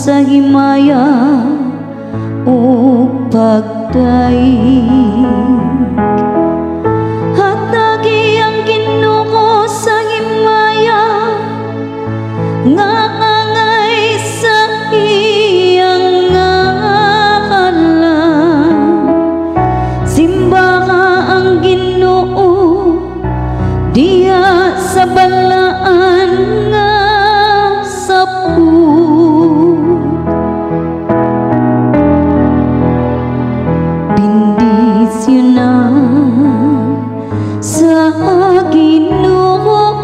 Sa himaya ug pagdaig. Hatagi ang Ginoo sa himaya nga angay sa iyang ngalan. Simbaha ang Ginoo diha sa balaan nga saput. Bendisyonan sa Ginoo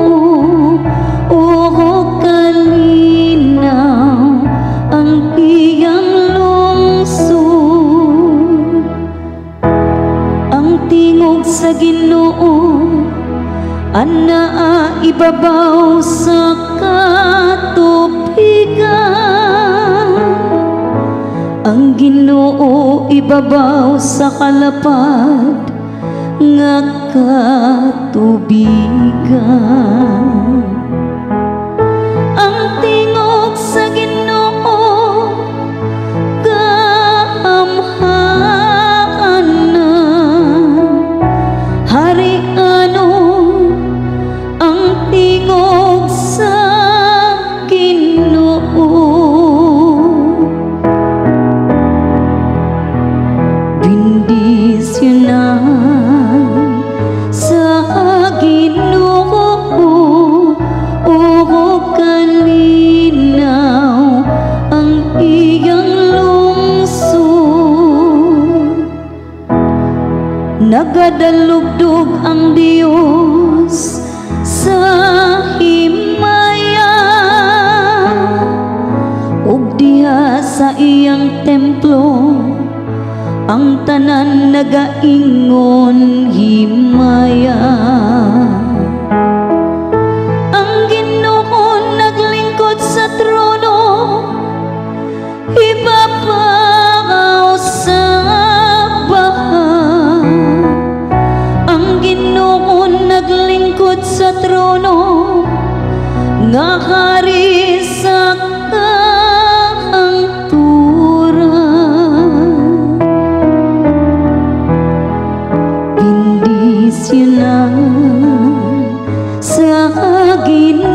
ug kalinaw ang iyang lungsod. Ang tingog sa Ginoo anaa ibabaw sa katubigan. Ang Ginoo ibabaw sa kalapad nga katubigan. Ang tingog sa Ginoo kaamhanan. Harianon ang tingog sa Ginoo. Bendisyonan sa Ginoo ug kalinaw ang iyang lungsod. Nagadalugdog ang Dios sa himaya ug diha sa iyang templo ang tanan nagaingon himaya. Ang Ginoo naglingkod sa trono ibabaw sa baha. Ang Ginoo naglingkod sa trono nga hari sa kahangturan. Bendisyonan sa Ginoo.